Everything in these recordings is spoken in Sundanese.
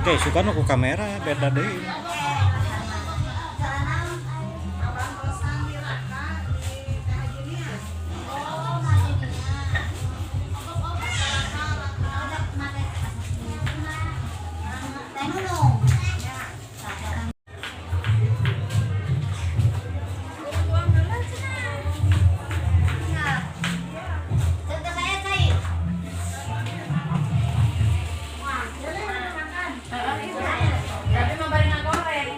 Oke, suka nu ku kamera beda deui. Tapi mau bareng goreng.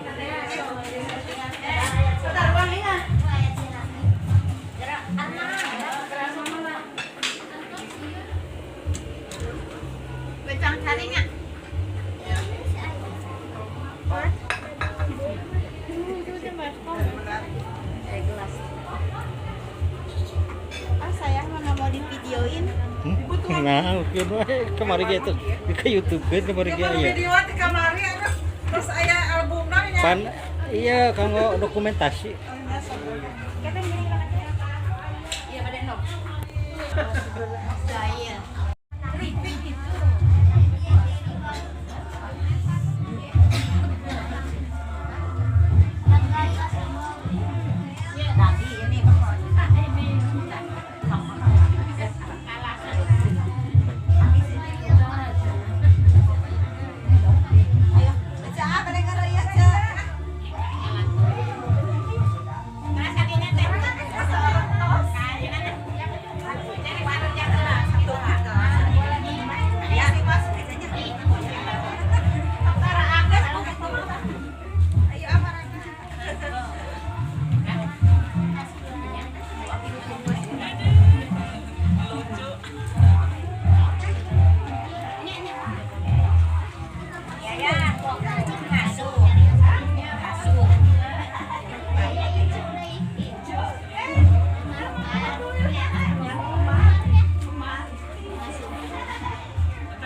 Wedang carinya. Gelas. Ah, saya mah nggak mau di videoin. Nah, oke wae kamari ge teh ke YouTube kan kamari ge aya. Video di kamari terus aya albumna nya. Pan iya kanggo dokumentasi. Iya, pada nok. Saya.